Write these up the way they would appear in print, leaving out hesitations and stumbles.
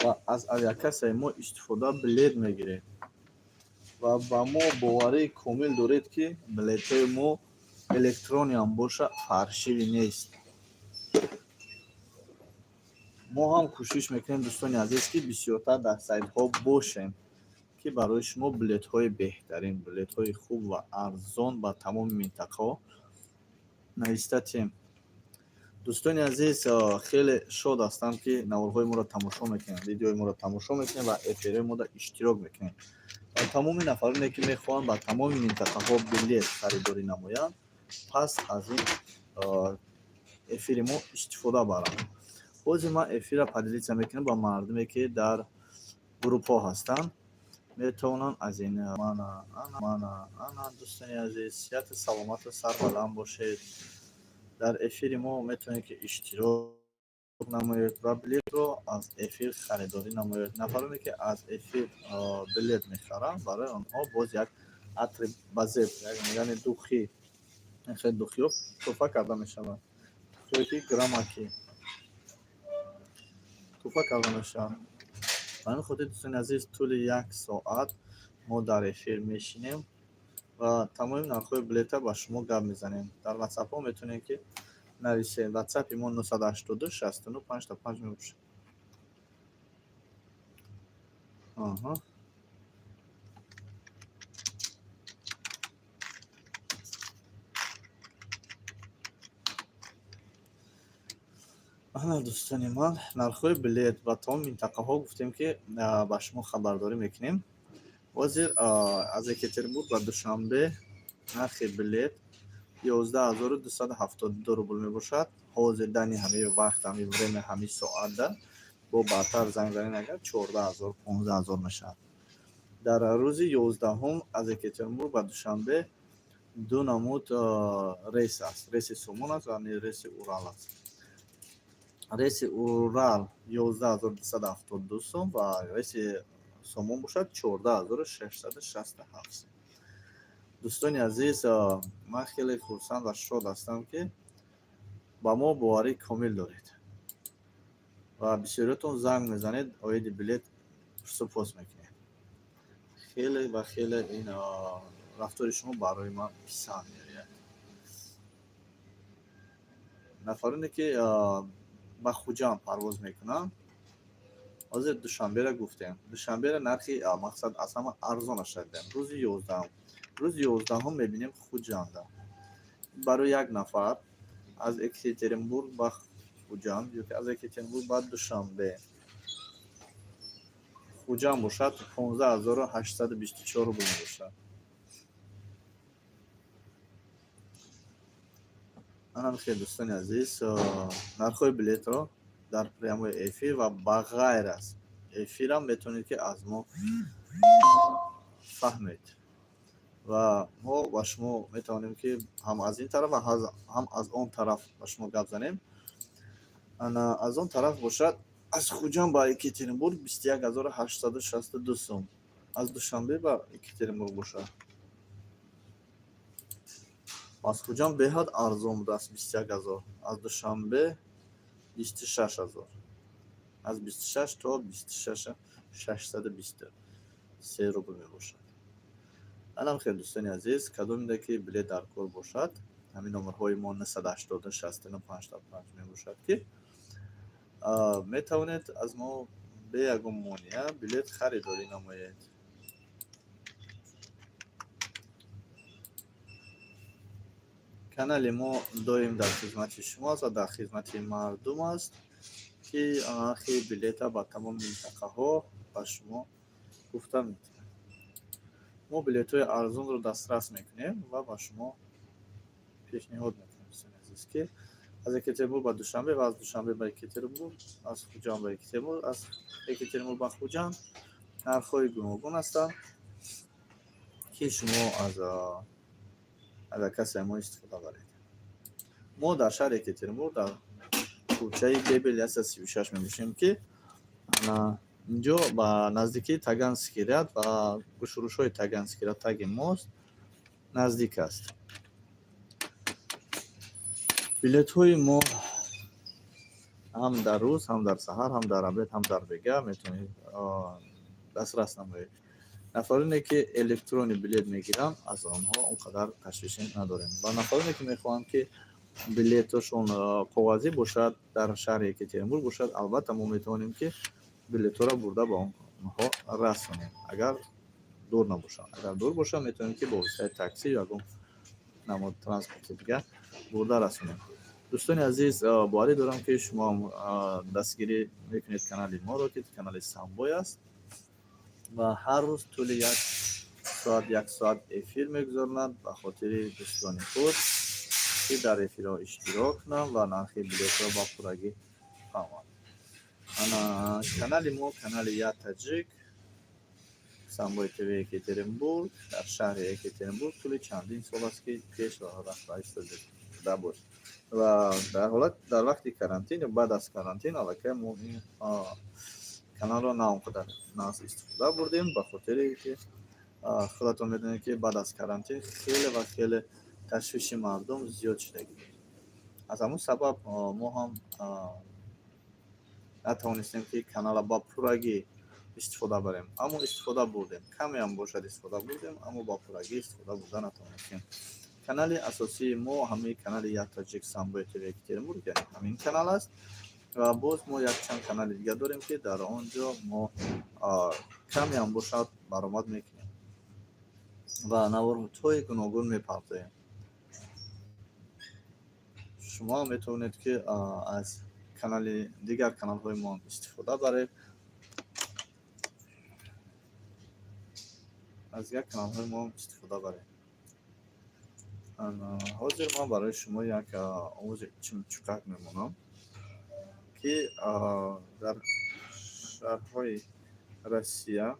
Ва аз авиакассаи мо истифода билет мегиред ва ба мо боварии комил доред, ки билетҳои мо электрониам боша, фаршивӣ нест. Мо ҳам кӯшиш мекунем, дӯстони азиз, ки бисёртар дар сайтҳо бошем, ки барои шумо билетҳои беҳтарин, билетҳои хуб ва арзон ба тамоми минтақаҳо нависта тиҳем. Дӯстони азиз, хеле шод ҳастам, ки наворҳои моро тамошо мекунед, видеои моро тамошо мекунед ва эфирҳои моро иштирок мекунед. Ва тамоми нафароне, ки мехоҳанд ба тамоми минтақаҳо билет харидорӣ намоянд, пас аз ин эфири мо истифода баранд. Ҳозир ман эфирро поделиться мекунам ба мардуме, ки дар группҳо ҳастанд, метавонанд аз ин мана мана ана. Дӯстони азиз, сиҳату саломату сарбаланд бошед. Дар эфири мо метавонед, ки иштирок намоед ва билетро аз эфир харидорӣ намоед. Нафароне, ки аз эфир билет мехаранд, барои онҳо боз як атри базеб, яъне духи, хел духиҳо тӯҳфа карда мешавад, духиҳое, ки граммакӣ тӯҳфа карда мешавад. Ба ҳамин хотир, дӯстони азиз, тӯли як соат мо дар эфир мешинем ва тамоми нархҳои билета ба шумо гап мезанем. Дар ватсапҳо метавонед, ки нависед. Ватсапи мо 982 69 55 мебошад. Аҳа, ана, дӯстони ман, нархҳои билет ба тамоми минтақаҳо гуфтем, ки ба шумо хабардорӣ мекунем. Ҳозир аз Екатеринбург ба Душанбе нархи билет 11 272 рубл мебошад ҳозир, дани ҳамин вақт, ҳамин время, ҳамин соатда. Бо баъдтар занг занед агар, 14 000, 15 000 мешавад. Дар рӯзи 11-ум аз Екатеринбург ба Душанбе ду намуд рейс аст: рейси Сомон аст ва рейси Урал аст. Рейси Урал 11 272 сом ва рейси Сомон бошад 14 667 сом. Дӯстони азиз, ман хеле хурсанд ва шод ҳастам, ки ба мо боварии комил доред ва бисёриятон занг мезанед, оиди билет пурсупос мекунед. Хеле ва хеле ин рафтори шумо барои ман писанд меояд. Нафароне, ки ба Хуҷанд парвоз мекунанд, ҳозир Душанберо гуфтем, Душанберо нархи мақсад аз ҳама арзонаш дидем рӯзи 11-ум. Рӯзи 11-ум мебинем, Хуҷанда барои як нафар аз Екатеринбург ба Хуҷанд ёки аз Екатеринбург ба Душанбе, Хуҷанд бошад, 15 824 рубл мебошад. Анам хел, дӯстони азиз, нархҳои билетро дар прямой эфир ва ба ғайр аз эфирам метавонед, ки аз мо фаҳмед, ва мо ба шумо метавонем, ки ҳам аз ин тараф ва ҳам аз он тараф ба шумо гап занем. Ана, аз он тараф бошад, аз Хуҷанд ба Екатеринбург 21 862 сом, аз Душанбе ба Екатеринбург бошад, аз Хуҷанд беҳад арзон будааст, 21 000, аз Душанбе 26 000, аз 26 то 26 623 рубл мебошад. Анам хел, дӯстони азиз, кадомида ки билет дар кор бошад, ҳамин номерҳои мо 982 69 55 мебошад, ки метавонед аз мо бе ягон монеа билет харидорӣ намоед. Канали мо доим дар хизмати шумо аст ва дар хизмати мардум аст, ки нархи билета ба тамоми минтақаҳо ба шумо гуфта метавонем. Мо билетҳои арзонро дастрас мекунем ва ба шумо пешниҳод мекунем, дӯстони азиз, ки аз Екатеринбург ба Душанбе ва аз Душанбе ба Екатеринбург, аз Хуҷанд ба Екатеринбург, аз Екатеринбург ба Хуҷанд нархҳои гуногун ҳастанд, ки шумо аз авиакассаи мо истифода баред. Мо дар шаҳри Екатеринбург, дар кӯчаи Бебел 136 мебошем, ки инҷо ба наздикии Таганский ряд ва гӯшрӯшҳои Таганский ряд, таги мост наздик аст. Билетҳои мо Ҳам дар рӯз, ҳам дар саҳар, ҳам дар обед, ҳам дар бега метавонед дастрас намоед. Нафароне, ки электронный билет мегиранд, аз онҳо он қадар ташвише надорем. Ва нафароне, ки мехоҳанд, ки билетошон коғазӣ бошад, дар шаҳри Екатеринбург бошад, албатта, мо метавонем, ки билетҳоро бурда ба онҳо расонем, агар дур набошанд. Агар дур бошад, метавонем, ки бо воситаи такси ё ягон намуд транспорти дигар бурда расонем. Дӯстони азиз, боварӣ дорам, ки шумоам дастгирӣ мекунед канали моро, ки канали Самбой аст ва ҳар рӯз тӯли як соат, як соат эфир мегузаронад ба хотири дӯстони худ, ки дар эфирҳо иштирок кунанд ва нархи билетро ба пуррагӣ фаҳманд. Ана канали мо, канали Я Таҷик, Самбои ТВ Екатеринбург, дар шаҳри Екатеринбург тӯли чандин сол аст, ки пеш рафта истода буд. Ва дар ҳолат, дар вақти карантин ё баъд аз карантин, аллакай мо ин каналро на он қадар нағз истифода бурдем, ба хотире ки худатон медонед, ки баъд аз карантин хеле ва хеле ташвиши мардум зиёд шудагӣ буд. Аз ҳамун сабаб мо ҳам натавонистем, ки каналро ба пуррагӣ истифода барем, аммо истифода бурдем, камеам бошад, истифода бурдем, аммо ба пуррагӣ истифода бурда натавонистем. Канали асосии мо ҳамаи канали Я Таҷик, Самбои ТВ Екатеринбург, яъне ҳамин канал аст. Ва боз мо якчанд канали дигар дорем, ки дар он ҷо мо камеам бошад баромад мекунем ва наворҳои гуногун мепартоем. Шумо метавонед, ки аз канали дигар каналҳои мо истифода баред, аз дигар каналҳои мо истифода баред. Ҳозир ман барои шумо як овози чимчуқак мемонам, ки дар шаҳрҳои Россия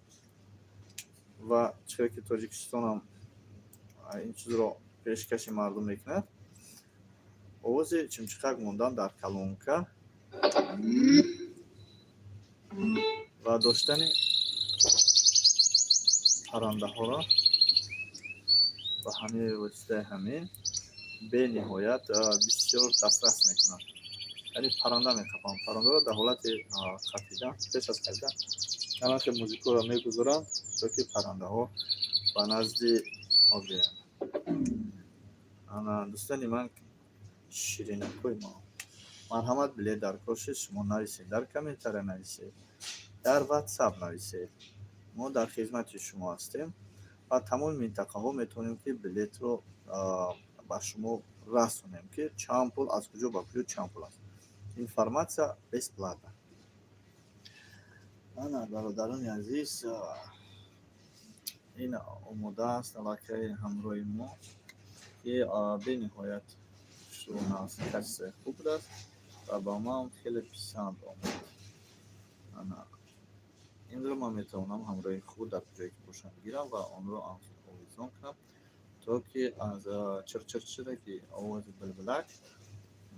ва чӣ ки Тоҷикистонам ин чизро пешкаши мардум мекунад, овози чимчиқак мондан дар колонка ва доштани паррандаҳоро ба ҳамин воситаи ҳамин бениҳоят бисёр дастрас мекунад. Яъне парранда меқапанд, паррандаро дар ҳолати қапидан, пеш аз қапидан ҳамахел музикаро мегузоранд, то ки паррандаҳо ба назди ҳо биёянд. Ана, дӯстони ман, ширинакҳои мо, марҳамат, билет дар кор шуд, шумо нависед, дар комментария нависед, дар Ватсап нависед, мо дар хизмати шумо ҳастем ва тамоми минтақаҳо метавонем, ки билетро ба шумо расонем, ки чанд пул, аз куҷо ба куҷо чанд пул аст. Информация бесплатна. Ана, бародарони азиз, ин омода аст аллакай ҳамроҳи мо, ки бениҳоят шӯрназ, качество и хуб будааст ва ба ман хеле писанд омад. Ана инро ман метавонам ҳамроҳи худ дар ҷое ки бошам гирам ва онро овезон кунам, то ки аз чирчирчираки овози билбилак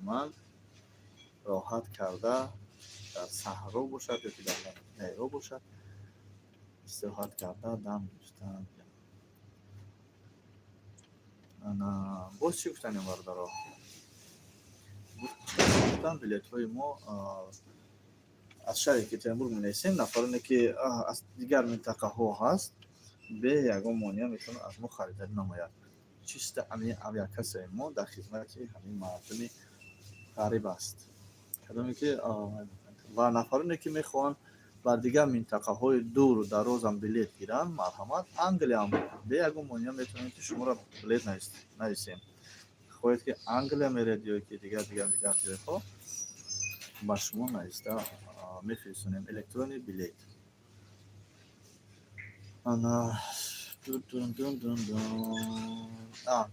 ман роҳат карда, дар саҳро бошад ё ки дар дайро бошад, истироҳат карда, дам гирифтан. Ана, боз чӣ гуфтанем, бародаро? Гуфтам, билетҳои мо аз шаҳри Екатеринбург менависем. Нафароне, ки аз дигар минтақаҳо ҳаст, бе ягон монеа метавонад аз мо харидорӣ намояд. Чисто ҳамин авиакассаи мо дар хизмати ҳамин мардуми ғариб аст, кадоме ки ва нафароне, ки мехоҳанд бар дигар минтақаҳои дуру дарозам билет гиранд, марҳамат, Англиям бе ягон монеа метавонем, ки шуморо билет нависем. Хоҳед, ки Англия меред ё ки дигар, дигар, дигар ҷойҳо, ба шумо нависта мефиристонем электронный билет. Ана,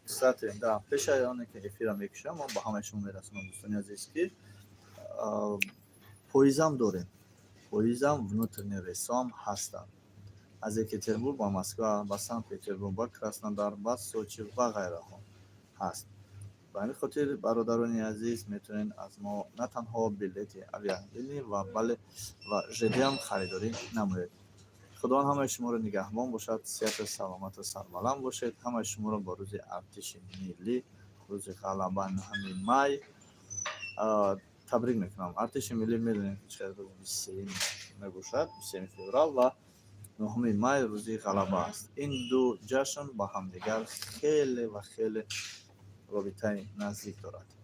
кстати, да, пешаи оне ки эфира мекушам, ман ба ҳамаи шумо мерасонам, дӯстони азиз, ки поездам дорем, поездам внутренний рейсҳоам ҳастанд аз Екатеринбург ба Москва, ба Санкт Петербург, ба Краснодар, ба Сочи ва ғайраҳо ҳаст. Ба ҳамин хотир, бародарони азиз, метавонед аз мо на танҳо билети авиалинӣ ва бале ва ЖДам харидорӣ намоед. Худованд ҳамаи шуморо нигаҳбон бошад, сиҳату саломату сарбаланд бошед. Ҳамаи шуморо ба рӯзи Артиши Миллӣ, рӯзи Ғалаба, 9 май. Табрик мекунам. Артиши миллӣ медонем, ки чӣ рӯзи 23-юм мебошад, 23 феврал, ва 9 май рӯзи Ғалаба аст. Ин ду ҷашн ба ҳамдигар хеле ва хеле робитаи наздик дорад.